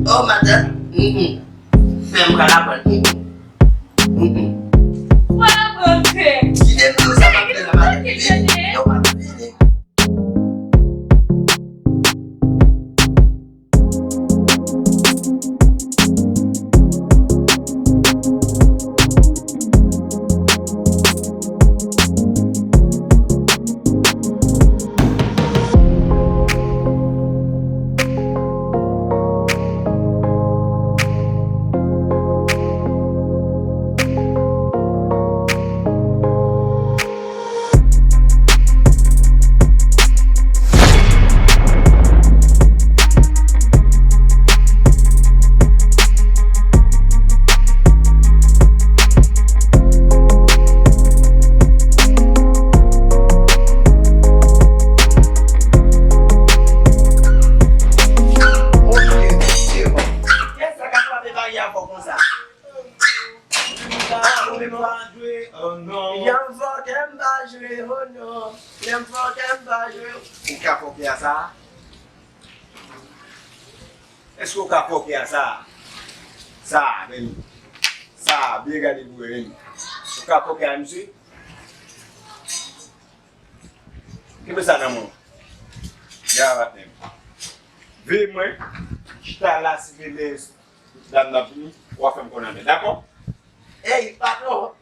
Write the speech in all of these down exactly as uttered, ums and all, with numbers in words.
Oh, madan. Mm-mm. Fè m pral aprann. Mm-mm. Mm-mm. Wè, rantre. Kite m di w sa, m ap fè la, m ap vini. Yo, m ap vini. Kiyès sa k ap frape barye a fò konsa? Ah, ou menm pa jwe. Oh non. Lè m fòkè m pa jwe, oh non. Lè m fòkè m pa jwe. Ou ka fòkè a sa? Èske ou ka fòkè a sa? Sa, men. Sa, byen gade pou wè, men. Ou ka fòkè a, misye? Kenbe sa nan men w. Ya, patnè m. Veye mwen, chita la, siveye dam nan vini, w a fè m konnen, dakò? Ey, patwon,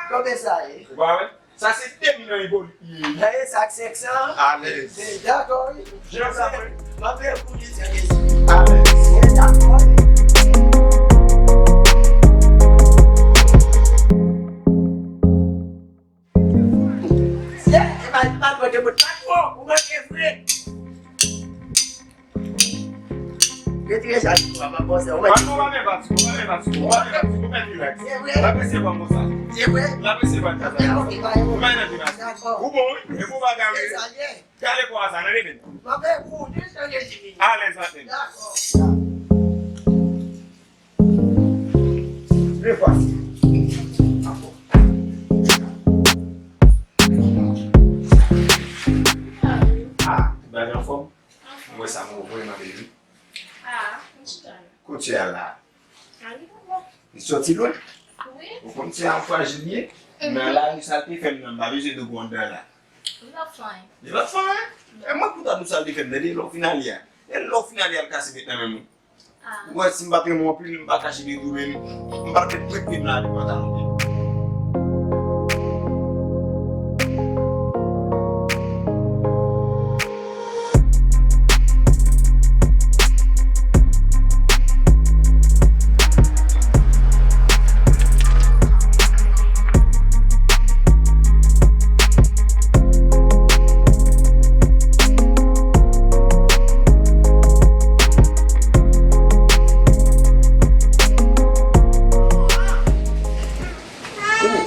konbyen sa ye? Ou pa wè? Sa se de mil an eboli. Dayè, sa k senk san. Alèz. Dakò, wi. Jan sa mwen. M ap fè pou li, se mesye. Alèz. Dakò, wi. Se, e pa, e pa, patwon, patwon, ou manke vre. Retire sa, m ap panse. Ou mèt. Patwon, pa fè pati, pa fè pati, pa fè pati, ou mèt rilaks. Se vre? L ap eseye pran konsa. Se vre? L ap eseye pran konsa. Ou mèt nan rilaks. Dakò. Ou bon, wi. E pou bagay, wi. Gade kò a sa, nan remen. M ap fè pou ou, jis nan rejim. Alèz, patnè m. Dakò. Trè fasil. Ah, tout bagay anfòm? Anfòm. Mwen sa mwen vrèman beni. Ah, m chita la. Kote a la? Ah, li pa bon. Li soti lwen? Wi. Ou konn se yon frajil li ye? Mhm. Nan lari sa l te fè m nan, m pa bezwen di w anndan la. Li pa fè anyen. Li pa fè anyen? Non. E mwen pou ta di w sa l te fè m, tande, lè w fin ale a. E lè w fin ale a, l kase bèt nan men mwen. Ah. Ou wè, si m pa t renmen w anpil, m pa kache de tou, men m pa t met premye m la de pantalon.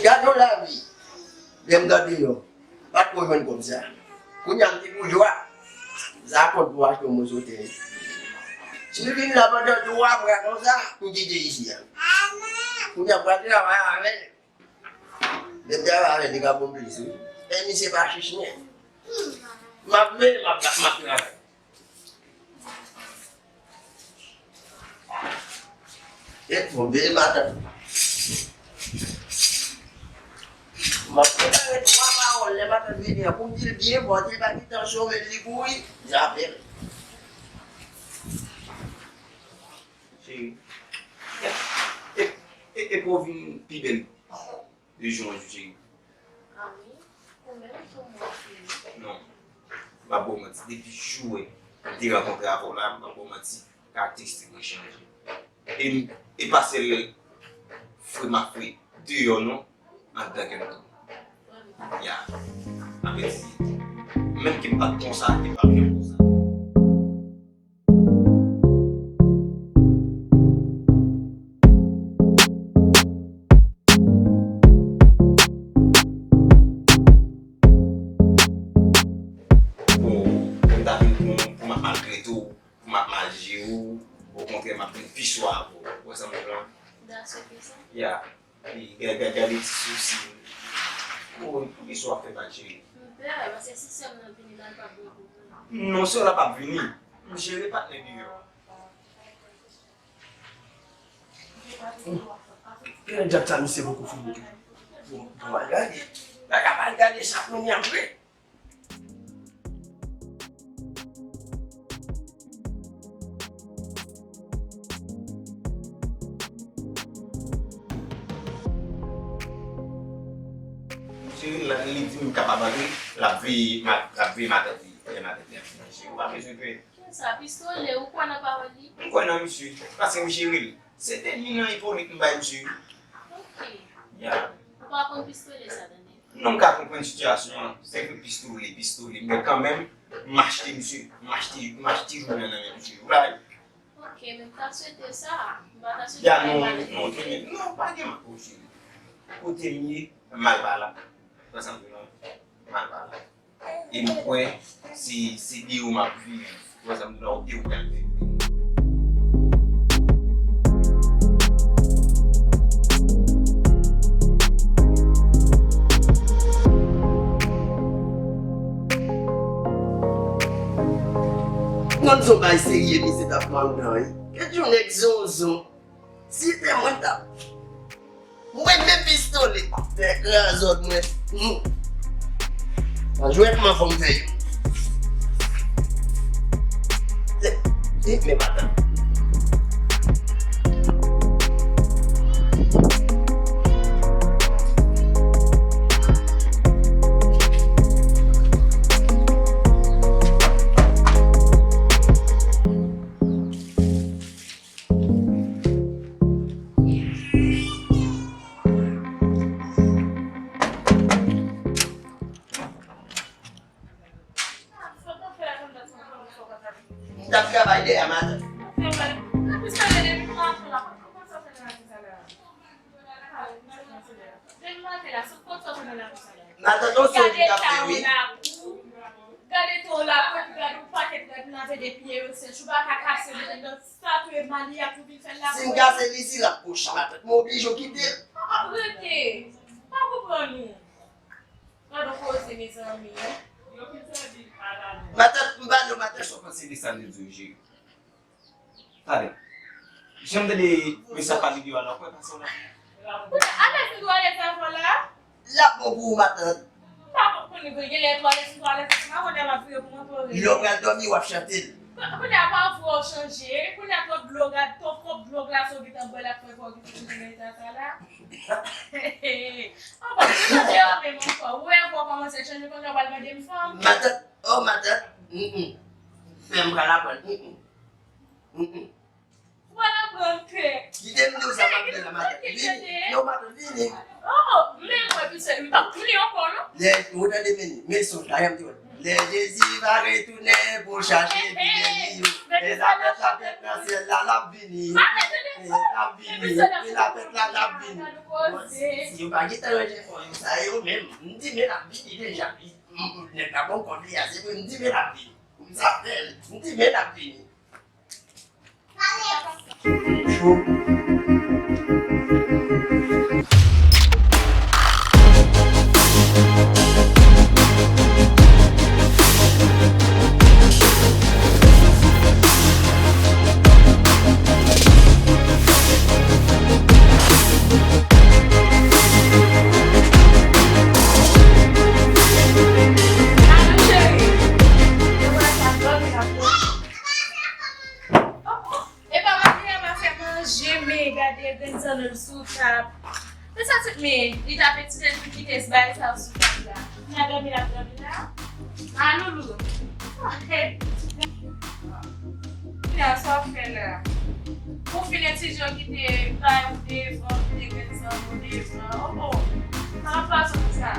Gad yon lavi. Lè m gade yo, pa t ko jwenn kòb sa. Kounye a m te boujwa. Sa kont pou achte yon moso tè. Si m vin la pandan twa mwa konsa, m kite isi a. Kounye a m pral travay avè l. Lè m travay avè l, li ka bon plis, wi. E misye pa chich, men. M ap veye, m ap, m ap travay. E bon, veye matant. M ap prepare twa pawòl, lè matant vini an, pou m di l byen fò, di l pa gen tansyon, men li kouri, m raple l. Cheri, e, e, e, e pou w vin pi bèl de jou an jou, cheri. Ah wi, ou menm tou, mon cheri. Non, m p ap ba w manti. Depi jou m te rankontre avè w la, m p ap ba w manti, karakteristik mwen chanje. E, e pa sèl fre m ap fre deyò non, anndan kè m tou. Ya, m ap eseye tou. Menm ke m pa t konsa, e m p ap janm konsa. Bon, pou m ta vin pou, pou m ap maltrete w, pou m ap mal jere w, Frè m ap vin pi swa avè w. Ou wè sa m di la? That's okay, sa. Ya. Wi, gade, gade, gade ti sousi. Pou, poukisa w ap fè bak, cheri? M pè, paske si sè m nan vini la, l p ap gen pwoblèm. Non, sè w la p ap vini. M jere patnè deyò. Gade djab sa misye poko fini tou. Bon, bon, al gade. Bagay pa al gade sa kounye a vre. Cheri, la, li di m kapab antre, l ap veye ma-, l ap veye matant li, lè matant li ap vini. Cheri, ou pa bezwen pè. Kisa, pistole, ou kwè nan pawòl li? M kwè nan misye, paske m jere l. Se de li nan epolit m bay misye. Ok. Ya. Ou pa konn pistole sa, tande? Non, m ka konprann sitiyasyon an. Se ke pistole, pistole. Men kanmenm, m achte misye. M achte, m achte jounen nan men misye. Ou la wi. Ok, men m ta swete sa. M pa ta swete. Ya, non, non, non, pa gen mal, cheri. Kote m ye, mal pa la. Ou wè sa m di w la? Mal pa la. E m kwè se, se de ou m ap viv. Ou wè sa m di w la, ou de ou k ap viv. Konn se yon bagay serye misye t ap pran anndan, wi. Gad yon nèg zonzon. Si te mwen t ap Mwen menm pistole, nèg razòt mwen. Hmm. Pa jwèt man fò m fè yo. Eh, eh, men matant. M t ap travay dèyè matant. Matant, on sonj li t ap fè, wi. Gade tan w la, gade yon pakèt rad m lave de pye yo sèch, ou pa ka kase l anndan. Sa tou e mali a pou vin fè l la. Si m kase li, si l ap kouche matant, m oblije w kite l. Ap rete. Pa konprann ou. Gad on koze, mezanmi. Matant, m ba nou matant, sa w panse de sa m te di w, cheri? Tande. Jan m tande mesye ap pale de yo a la, w kwè pase w la. Kounye a, alèz m dwe alèz avè w la? L ap bon pou ou, matant. M pa konn konnen gen lè twò alèz, m twò alèz, m pa konnen m ap vire pou mwen twò rele. Lè w pral dòmi, w ap chante l. Kounye a, pafwa w chanje. Kounye a, twòp dlo, gad, twòp, twòp dlo glase w gentan bwè la k fè kò w gentan chanje nan eta sa la. An bon, se chanje an menm ankò. Ou wè kò w kòmanse chanje, kounye a, w pral mande m fanm. Matant, oh, matant. Mm, mm. Fè m pral aprann. Mm, mm. Mm, mm. Mwen aprann pè. Kite m di w sa m ap di la, matant. Vini. Non, matant, vini. Oh, men mwen pi sèl, m p ap vini ankò, non. Lè, ou tande, men, men sonj la, jan m di w. Lè Jezi va retounen pou chache fidèl li yo, men lapèt, lapèt nan syèl la, l ap vini. L ap vini. Men lapèt la, l ap vini. Si yo pa gentan ranje fò yo, sa yo menm. M di, men l ap vini deja. Nèg la pran kòd li a, se vre, m di, men l ap vini. M sa fè l. M di, men l ap vini. Epa, maten an pa fè manje, men gade grenn zannanm sou tab. Men sa se, men li t apetite l pou kite bagay sa sou tab la. N a dòmi, l ap dòmi la. A, Loulou. Kounye a, sa w ap fè la? Ou fin entije w kite kay ou devan, kite grenn zannanm ou devan. Oh, oh. Sa w ap pase konsa?